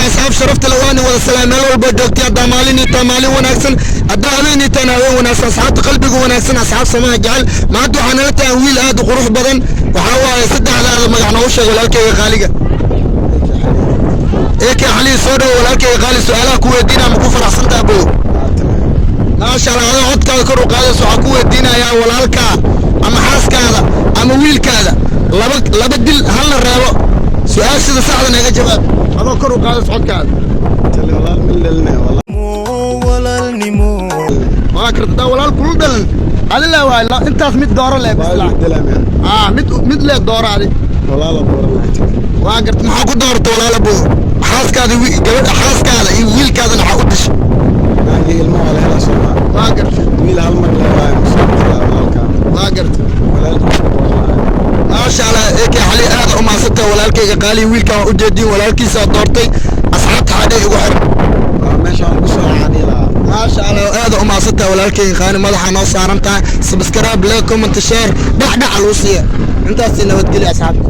Asxaab sharafta le, waani wada salaam meel walba joogtay. Haddaa maalin itaa maalin wanaagsan, haddaa habeen itaan habeen wanaagsan. Asxaabta qalbiga wanaagsan, asxaab samaha jecel, maanta waxaa nala tahay wiil aad u qurux badan. Waxaa waaye, saddexdaada magac noogu sheeg, walaalkayga qaaliga. Eke Xalii, soo dhowo, walaalkayga qaali. Su-aalaha ku weydiinaa, ma ku faraxsantaa, bo? Maasha Allah. Adoo codkaada kor u qaadayso, waxaa ku weydiinayaa: walaalkaa ama xaaskaada ama wiilkaada, laba laba dil, halna reebo. Su-aashada saxda naga jawaab adoo kor u qaadayso codkaada. Walaalnimo. Waa karta walaal kula dhalan adila waay. Intaas mid dooro leh bisla. Mid mid leh dooro adi. Waa garta. Maxaa ku doorta, walaala bo? Xaaskaada, gabadha xaaskaada iyo wiilkaadana waxaa u dishay? Waa garta. Waa garta. Maasha Allah, Eke Xali, aad u mahadsantahay, walaalkayga qaali. Wiilkaan waa ujeediin, walaalkiisaa doortay. Asxaabta xadhay igu xiran. Maasha Allah, aad u mahadsantahay, walaalkayga qaali. Madaxa noo saaran tahay. Subscribe, like, comment, share, dhac dhac lagu siiya. Intaasi nabadgelya, asxaabta.